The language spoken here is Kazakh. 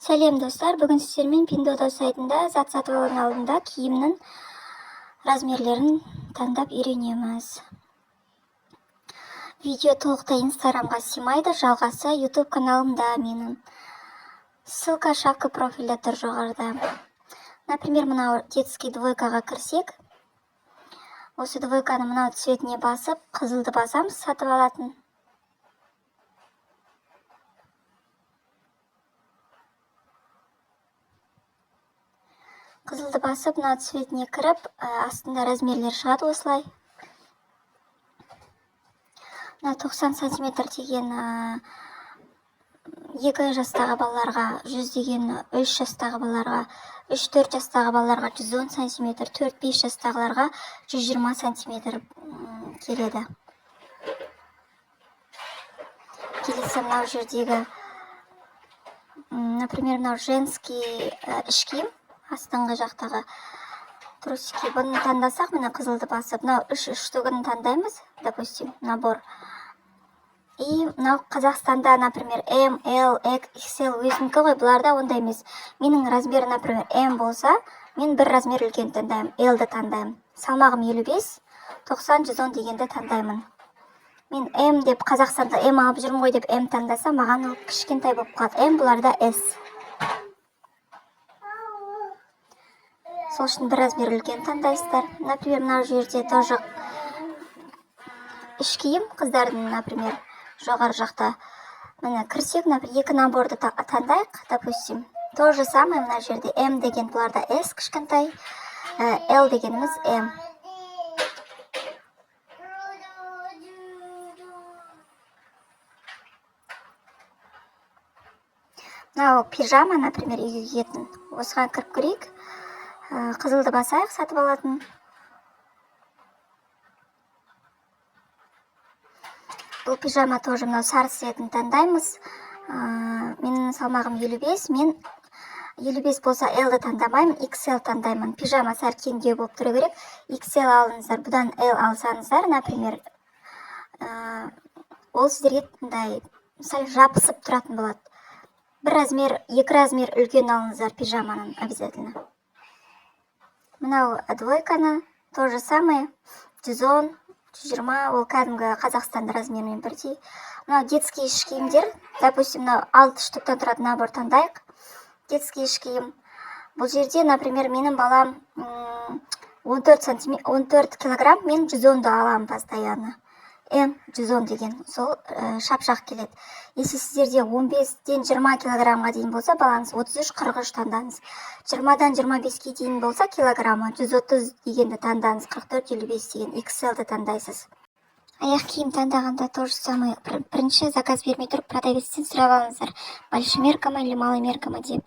Сәлем, достар! Бүгін сіздермен Пиндуодуо сайтында зат сатып алудың алдында киімнің размерлерін таңдап үйренеміз. Видео толықтай Инстаграмға сыймайды, жалғасы YouTube каналымда менің. Ссылка шапка профильде тұр жоғарыда. Например, мынау детский двойкаға кірсек, осы двойканы мынау цветіне басып, қызылды басамыз сатып алатын. Қызылды басып, мына цветіне кіріп, астында размерлер шығады осылай. Мына 90 сантиметр деген 2 жастағы балаларға, 100 деген 3 жастағы балаларға, 3-4 жастағы балаларға 110 сантиметр, 4-5 жастағыларға 120 сантиметр келеді. Келесі мынау жердегі, например, мынау женский іш киім, астыңғы жақтағы трусики. Бұны таңдасақ, міне, қызылды басып, мынау үш штугін таңдаймыз, допустим, набор. И мынау Қазақстанда, например, М, Л, XL өзінікі ғой, бұларда ондай емес. Менің размері, например, М болса, мен бір размер үлкен таңдаймын, L-ді таңдаймын. Салмағым 55, 90, 110 дегенді таңдаймын. Мен М деп, Қазақстанда М алып жүрмін ғой деп М таңдасам, маған ол кішкентай болып қалады. М бұларда S. Сол үшін бір размер үлкен таңдайсыздар. Например, мына жерде тоже іш киім қыздардың, например, жоғары жақта. Міне, кірсек, например, екі наборды таңдайық, допустим. То же самое, мына жерде М деген бұларда S кішкентай, L дегеніміз М. Мынау пижама, например, үйге киетін. Осыған кіріп көрейік. Қызылды басайық сатып алатын. Бұл пижама тоже мынау сары цветін таңдаймыз. Менің салмағым 55, мен 55 болса, L-ді таңдамаймын, XL таңдаймын. Пижама сәл кеңдеу болып тұру керек. XL алыңыздар, бұдан L алсаңыздар, например, ол сіздерге мындай сәл жабысып тұратын болады. Бір размер, екі размер үлкен алыңыздар пижаманың обязательно. Мынау двойканы то же самое, 110, 120, ол кәдімгі Қазақстанда размерімен бірдей. Мынау детский іш киімдер, допустим, мынау алты штуктан тұратын набор таңдайық. Детский іш киім. Бұл жерде, например, менің балам 14 сантиметр, 14 килограмм, мен 110-ды аламын постоянно. М 110 деген сол шапшақ келеді. Если сіздерде 15-тен 20 килограммға дейін болса балаңыз, 33, 43 таңдаңыз. 20-дан 25-ке дейін болса килограммы, 130 дегенді таңдаңыз, 44, 55 деген XL-ді таңдайсыз. Аяқ киім таңдағанда то же самое. Бірінші заказ бермей тұрып, продавецтен сұрап алыңыздар, большемерка ма или маломерка ма деп.